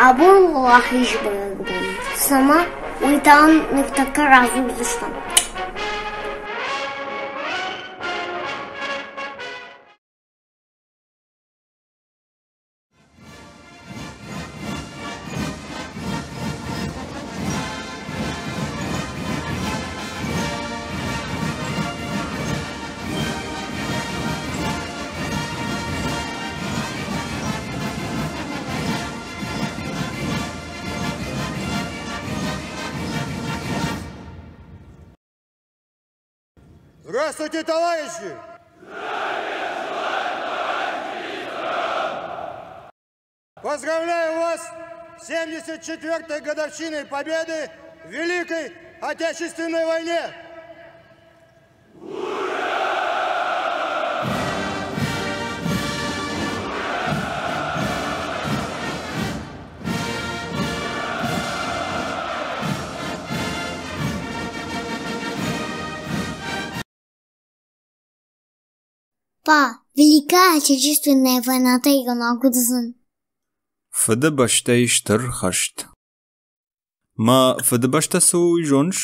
Абон Уӕлахизы бӕрӕгбон. Цӕмӕ, уый та ныртӕккӕ радзурдзыстӕм. Здравствуйте, товарищи! Поздравляю вас с 74-й годовщиной победы в Великой Отечественной войне! Па, Великая Отечественная война та иронау куыд уыдзӕн? Фыдыбӕстӕйы Стыр хӕст. Мӕ фыдыбӕстӕ цы у, уый зоныс?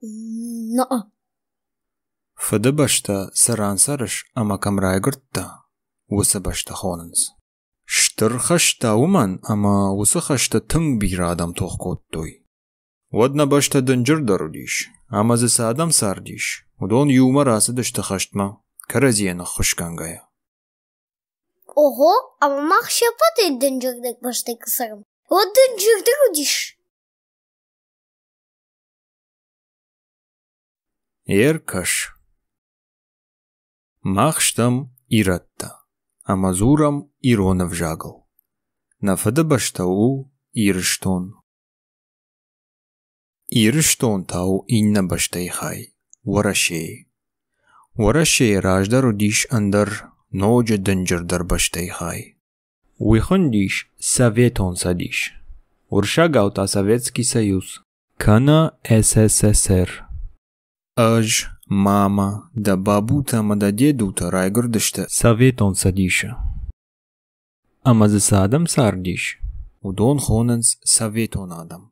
Ноо. Фыдыбӕстӕ цы ран цӕрыс ӕмӕ кӕм райгуырдтӕ, уыцы бӕстӕ хонынц. Стыр хӕст та уымӕн, ӕмӕ уыцы хӕсты тынг бирӕ адӕм тох кодтой. Уӕд нӕ бӕстӕ дынджырдӕр уыдис, ӕмӕ дзы цы адӕм цардис, уыдон иумӕ рацыдысты хӕстмӕ, кӕрӕдзийӕн ӕххуысгӕнгӕйӕ. Ого, ӕмӕ мах се ппӕтӕй дынджырдӕр бӕстӕ куы цӕрӕм, уӕд дынджырдӕр уыдис. Ӕркӕс. Мах стӕм ирӕттӕ ӕмӕ дзурӕм ирон ӕвзагыл. Нӕ фыдыбӕстӕ у Ирыстон. Ирыстон та у иннӕ бӕстӕйы хай – Уӕрӕсейы. Уӕрӕсейы раздӕр уыдис ӕндӕр, ноджы дынджырдӕр бӕстӕйы хай. Уый хуындис Советон Цӕдис, уырыссагау та Советский Союз, кӕнӕ СССР. Ӕз, мама, дӕ бабутӕ ӕмӕ дӕ дедутӕ райгуырдысты Советон Цӕдисы. Ӕмӕ дзы цы адӕм цардис, уыдон хонынц советон адӕм.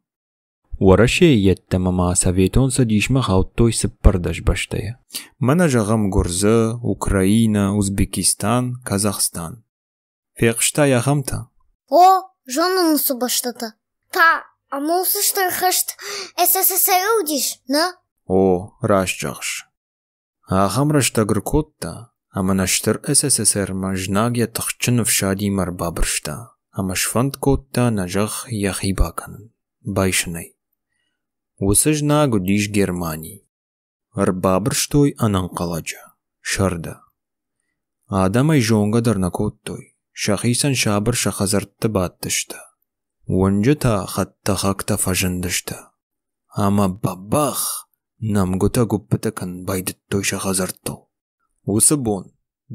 Уӕрӕсейы йеддӕмӕ ма Советон Цӕдисмӕ хаудтой 14 бӕстӕйы. Мӕнӕ зӕгъӕм Гуырдзы, Украинӕ, Узбекистан, Казахстан. Фехъуыстай ахӕмтӕ? О, зонын уыцы бӕстӕтӕ. Та ӕмӕ уыцы стыр хӕст СССР-ы уыдис, нӕ? О, раст зӕгъыс. Ахӕм рӕстӕг ӕркодта, ӕмӕ нӕ стыр СССР-мӕ знаг йӕ тыхджын ӕфсадимӕ ӕрбабырста ӕмӕ сфӕнд кодта нӕ зӕхх йӕхи бакӕнын, байсын ӕй. Уыцы знаг уыдис Германи. Ӕрбабырстой ӕнӕнхъӕлӕджы, сӕрды. Адӕм ӕй зонгӕ дӕр нӕ кодтой, сӕхицӕн сабыр сӕ хӕдзӕртты бадтысты. Уынджы та хӕдтӕхӕгтӕ фӕзындысты. Ӕмӕ бабах! Нӕмгуытӕ гуыппытӕ кӕнын байдыдтой сӕ хӕдзӕрттыл. Уыцы бон,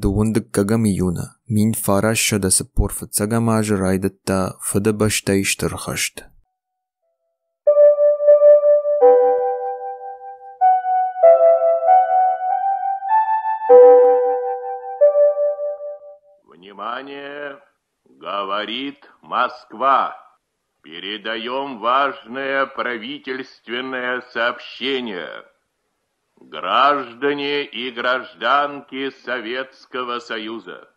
дыууын дыккӕгӕм июны, 1945 азы райдыдта Фыдыбӕстӕйы Стыр хӕст. Внимание! Говорит Москва! Передаем важное правительственное сообщение. Граждане и гражданки Советского Союза,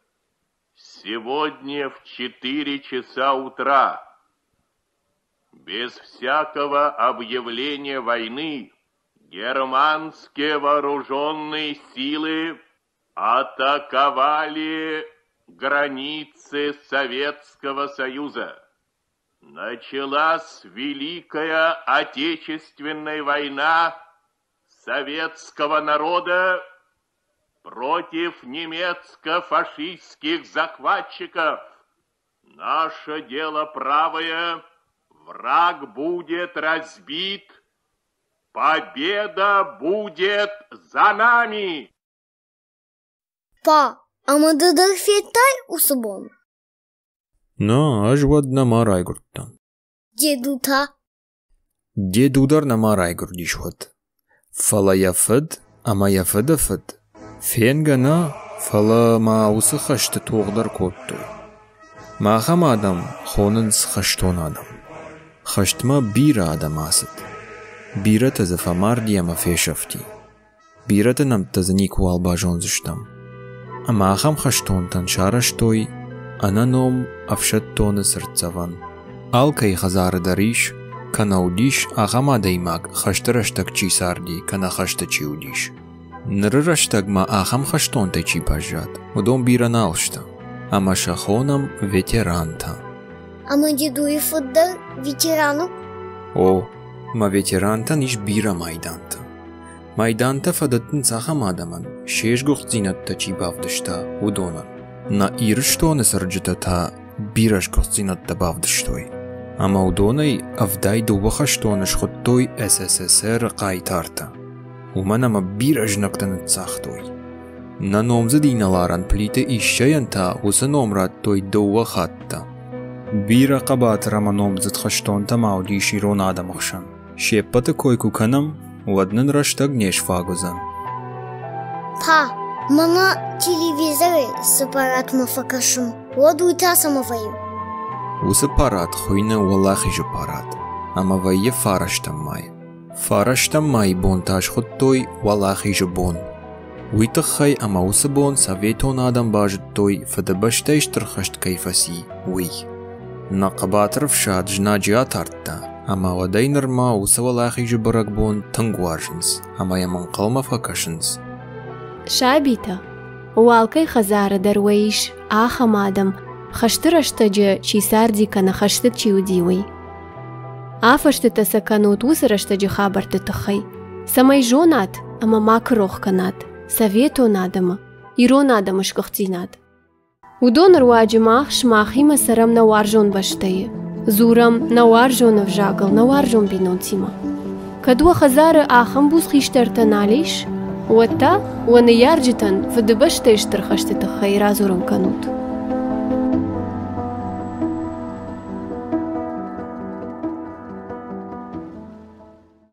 сегодня в 4 часа утра, без всякого объявления войны, германские вооруженные силы атаковали границы Советского Союза. Началась Великая Отечественная война советского народа против немецко-фашистских захватчиков. Наше дело правое, враг будет разбит, победа будет за нами! Па, ӕмӕ ды дӕр федтай уыцы бон? Нӕ, ӕз уӕд нӕма райгуырдтӕн. Деду та? Деду дӕр нӕма райгуырдис уӕд. Фӕлӕ йӕ фыд ӕмӕ йӕ фыды фыд фенгӕ нӕ, фӕлӕ ма уыцы хӕсты тох дӕр кодтой. Мӕ ахӕм адӕм хонынц хӕстон адӕм. Хӕстмӕ бирӕ адӕм ацыд. Бирӕтӕ дзы фӕмарди ӕмӕ фесӕфти. Бирӕты нӕмттӕ дзы никуыуал базондзыстӕм. Ӕмӕ ахӕм хӕстонтӕн сарӕзтой ӕнӕном ӕфсӕддоны цыртдзӕвӕн. Алкӕй хӕдзары дӕр ис, кӕнӕ уыдис ахӕм адӕймаг, хӕсты рӕстӕг чи царди, кӕнӕ хӕсты чи уыдис. Ныры рӕстӕгмӕ ахӕм хӕстонтӕй чи баззад, уыдон бирӕ нал сты, ӕмӕ сӕ хонӕм ветерантӕ. Ӕмӕ дедуйы фыд дӕр ветеран у? О, мӕ ветерантӕн ис бирӕ майдантӕ. Майдантӕ фӕдӕттынц ахӕм адӕмӕн, се сгуыхтдзинӕдтӕ чи бавдыста, уыдонӕн. Нӕ Ирыстоны цӕрджытӕ та бирӕ сгуыхтдзинӕдтӕ бавдыстой. Ӕмӕ уыдонӕй 72 хӕстоны схуыдтой СССР-ы хъайтартӕ. Уымӕн ӕмӕ бирӕ знӕгтӕ ныццагътой. Нӕ номдзыд инӕларӕн Плиты Иссӕйӕн та уыцы ном радтой дыууӕ хатты. Бирӕ хъӕбатыр ӕмӕ номдзыд хӕстонтӕ ма уыдис ирон адӕмы хсӕн. Се ппӕты кой куы кӕнӕм, уӕд нын рӕстӕг не сфаг уыдзӕн. Па, мӕнӕ телевизорӕй цы парадмӕ фӕкӕсын, уӕд уый та цӕмӕ вӕййы? Уыцы парад хуыйны Уӕлахизы парад ӕмӕ вӕййы фарӕстӕм май. Фарӕстӕм майы бон та схуыдтой Уӕлахизы бон. Уый тыххӕй ӕмӕ уыцы бон советон адӕм базыдтой, Фыдыбӕстӕйы Стыр хӕст кӕй фӕци, уый. Нӕ хъӕбатыр ӕфсад знаджы атардта, ӕмӕ уӕдӕй нырмӕ уыцы уӕлахизы бӕрӕгбон тынг уарзынц ӕмӕ йӕм ӕнхъӕлмӕ фӕкӕсынц. Сабитӕ, уӕ алкӕй хӕдзары дӕр уӕ ис ахӕм адӕм, хӕсты рӕстӕджы чи царди кӕнӕ хӕсты чи уыди, уый. Афӕстытӕ сӕ кӕнут уыцы рӕстӕджы хабӕртты тыххӕй, цӕмӕй зонат ӕмӕ макуы рох кӕнат советон адӕмы, ирон адӕмы сгуыхтдзинад. Уыдоны руаджы мах сымахимӕ цӕрӕм нӕ уарзон бӕстӕйы, дзурӕм нӕ уарзон ӕвзагыл, нӕ уарзон бинонтимӕ. Кӕд уӕ хӕдзары ахӕм буц хистӕртӕ нал ис, уӕд та уӕ ныййарджытӕн Фыдыбӕстӕйы Стыр хӕсты тыххӕй радзурын кӕнут.